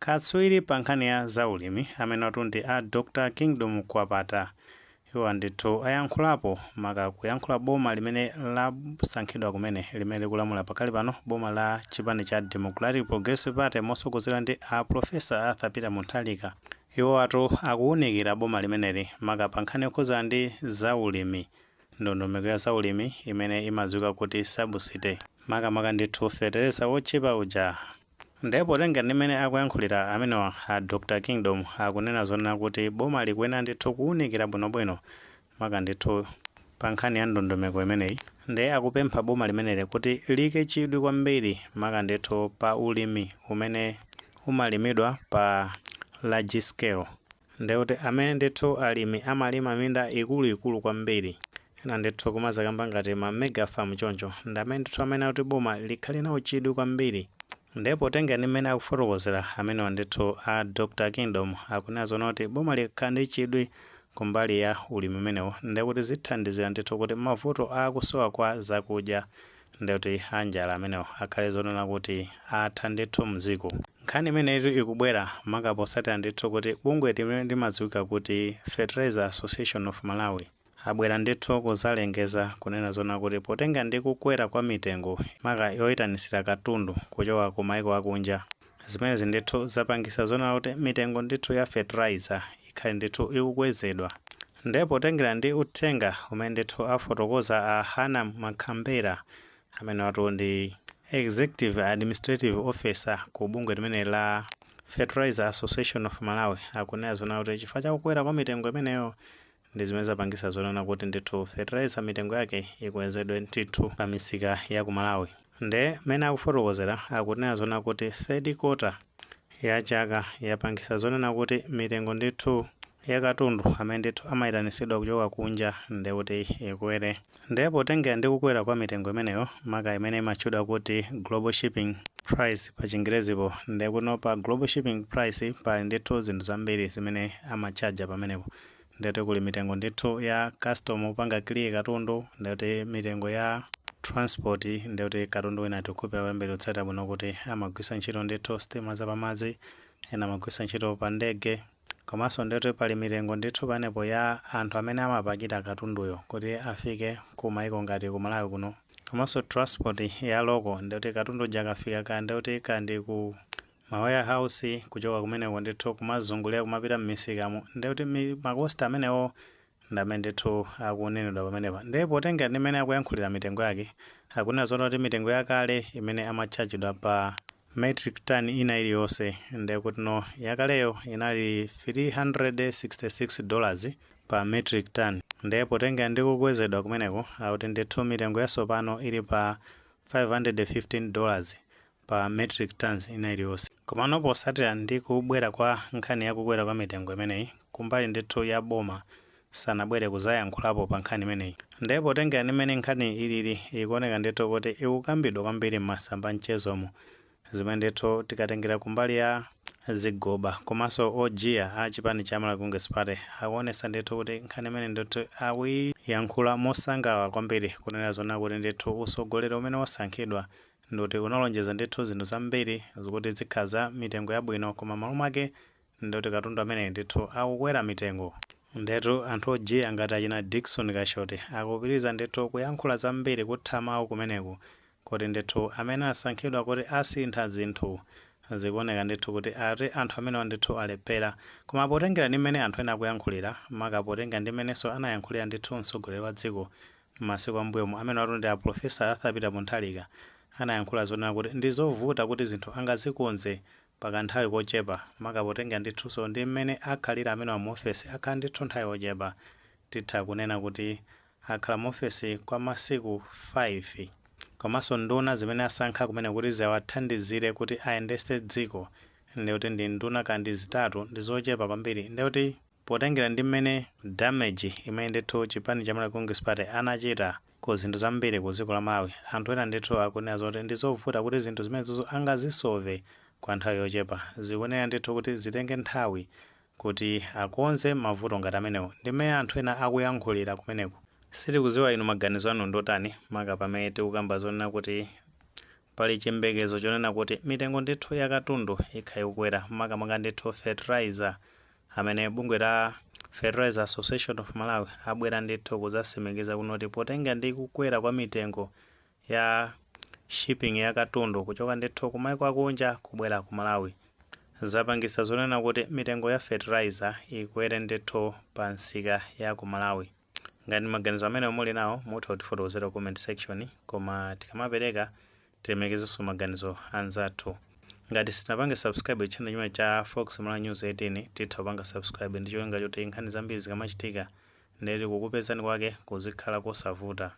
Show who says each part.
Speaker 1: Katswiri pa nkhani ya zaulimi amene ndi a Dr Kingdom Kwapata, iwo ndithu ayankhulapo, maka kuyankhula boma limene lasankhidwa kumene, limene likulamula pakali pano, boma la chipani cha Democratic Progressive Party mosogozera ndi a Professor Arthur Peter Mutharika. Iwo atu akuwunikira boma limeneli maka pa nkhani yokhuzana ndi zaulimi, ndondomeko ya zaulimi imene imadziwika kuti subsidy, makamaka ndithu fetereza wotchipa uja. Ndipo potenga ndi mmene akuyankhulira amenewa a Dr Kingdom, akunena zonena kuti boma likuyenera ndithu kuwunikira bwinobwino maka ndithu pa nkhani ya ndondomeko imeneyi. Ndiye akupempha boma limeneli kuti liyike chidwi kwambiri maka ndithu pa ulimi umene umalimidwa pa large scale, ndiye kuti amene ndithu alimi amalima minda ikuluikulu kwambiri, ena ndithu kumazakamba ngati ma mega farm choncho, ndi amene ndithu amene akuti boma likhale nawo chidwi kwambiri. Ndipo potenga ndi mmene akufotokozera amenewa ndithu a Dr Kingdom, akunena zona kuti boma likhala ndi chidwi kumbali ya ulimi umenewo, ndiye kuti zithandizira ndithu kuti mavuto akusowa kwa zakudya, ndiye kuti anjala amenewo, akhale zonena kuti atha ndithu mdziko. Nkhani imeneyitu ikubwera maka posatira ndithu kuti bungwe limene limadziwika kuti Fertilizer Association of Malawi abwera ndithu kuzalengeza kunena zona kuti potenga ndi kukwera kwa mitengo maka yoyitanisira katundu kuchoka ku maiko akunja, zimenezi ndithu zapangisa zona kuti mitengo ndithu ya fertilizer ikhale ndithu ikukwezedwa. Ndipo potengera ndi uthenga umene ndithu afotokoza a Hana Makhambera, amene watu ndi Executive Administrative Officer ku bungwe limene la Fertilizer Association of Malawi, akunena zona kuti chifukwa chakukwera kwa mitengo imeneyo ndi zimene zapangisa zonena kuti ndithu fertilizer mitengo yake ikwezedwe ndithu pa misika ya ku Malawi. Nde mmene akufotokozera, akunena zona kuti third quarter ya chaka yapangisa zonena kuti mitengo ndithu ya katundu amene ndithu amayitanisidwa kuchoka kunja ndekuti ikwere. Ndipo potengera ndi kukwera kwa mitengo imeneyo, maka imene imatchedwa kuti global shipping price pa Chingerezipo, ndekuno pa global shipping price pali ndithu zinthu zambiri zimene amachaja pamenepo. Ndekuti kuli mitengo ndithu ya custom kupanga clear katundu, ndekuti mitengo ya transport, ndekuti katundu wina tikukhulupirira kwambiri kutsatira bwino kuti amagwisa ntchito ndithu sitima zapamadzi, ena amagwisa ntchito pa ndege. Komanso ndekuti pali mitengo ndithu panepo ya anthu amene amapakira katunduyo kuti afike ku maiko ngati ku Malawi kuno, komanso transport ya local, ndekuti katundu uja akafika ka ndekuti kandi ku ma warehouse, kuchoka kumeneko ndithu kumazungulira kumapita m'misikamo, ndekuti ma cost amenewo ndi amene ndithu akunenedwa pamenepa. Ndipo potenga ndi mmene akuyankhulira mitengo yake, akunena zona kuti mitengo yakale imene amachajidwa pa metric ton ina iliyonse, ndekuti no yakaleyo inali $366 pa metric ton. Ndipo potenga ndi kukwezedwa kumeneko, akuti ndithu mitengo yatsopano ili pa $515 pa metric tons ina iliyonse. Komano posatira ndi kubwera kwa nkhani yakukwera kwa mitengo imeneyi, kumbali ndithu ya boma sanabwere kuzayankhulapo pa nkhani imeneyi. Ndipo potengera ndi mmene nkhani ilili, ikuoneka ndithu kuti ikukambidwa kwambiri m'masamba mchezomo, zimene ndithu tikatengera kumbali ya zigoba komanso ojiya a chipani cha Malawi Congress Party, akuonesa ndithu kuti nkhani imene ndithu akuiyankhula mosangalala kwambiri, kunena zona kuti ndithu usogoleri umene wasankhidwa ndikuti unalonjeza ndithu zinthu zambiri zikuti zikhala za mitengo yabwino, koma malo mwake ndikuti katundu amene ndithu akukwera mitengo. Ndetu anthu ojiya ngati achina Dickson Kashoti akupitiriza ndithu kuyankhula zambiri, kutha mawu kumeneku, kuti ndithu amene asankhidwa kuti asintha zinthu, zikuoneka ndithu kuti ati anthu amenewa ndithu alephera. Koma potengera ndi mmene anthu ena akuyankhulira, maka potenga ndi mmenenso anayankhulira ndithu mtsogoleri wa dziko m'masiku ambuyomu, amene watu ndi a Professor Arthur Peter Mutharika, anayankhula zonena kuti ndi zovuta kuti zinthu angazikonze pakanthawi kochepa, maka potenga ndithunso ndi mmene akhalira amenewa mu ofesi. Akhala ndithu nthawi yochepa, titha kunena kuti akhala mu ofesi kwa masiku 5, komanso nduna zimene asankha kumene kuti ziwathandizire kuti ayendetse dziko ndikuti ndi nduna kandi zitatu, ndi zochepa kwambiri. Ndikuti potengera ndi mmene damage imene ndithu chipani cha Malawi Congress Party anachita ku zinthu zambiri ku dziko la Malawi, anthu ena ndithu akunena zoti ndi zovuta kuti zinthu zimenezozo angazisolve kwa nthawi yochepa. Zikuoneka ndithu kuti zitenge nthawi kuti akonze mavuto ngati amenewo, ndi mmene anthu ena akuyankhulira kumeneko. Sitikuziwa inu maganizo anu ndotani, maka pamene tikukamba zonena kuti Pali chiyembekezo chonena kuti mitengo ndithu ya katundu ikhala ikukwera, makamaka ndithu fertilizer, amene bungwe la Fertilizer Association of Malawi abwera ndithu kudzasimikiza kunoti potenga ndi kukwera kwa mitengo ya shipping ya katundu kuchoka ndithu kumaiko akunja kubwera ku Malawi, zapangisa zonena kuti mitengo ya fertilizer ikwere ndithu pa msika ya ku Malawi. Ngati maganizo amene muli nawo, mutha kutifotokozera comment section, koma tikamapereka tilemekezenso maganizo anzathu. Ngati sitinapange subscribe channel chimene cha Fox Malawi News 18, titha kupanga subscribe ndi cholinga choti nkhani zambiri zikamachitika, ndeti kukupezani kwake kuzikhala kosavuta.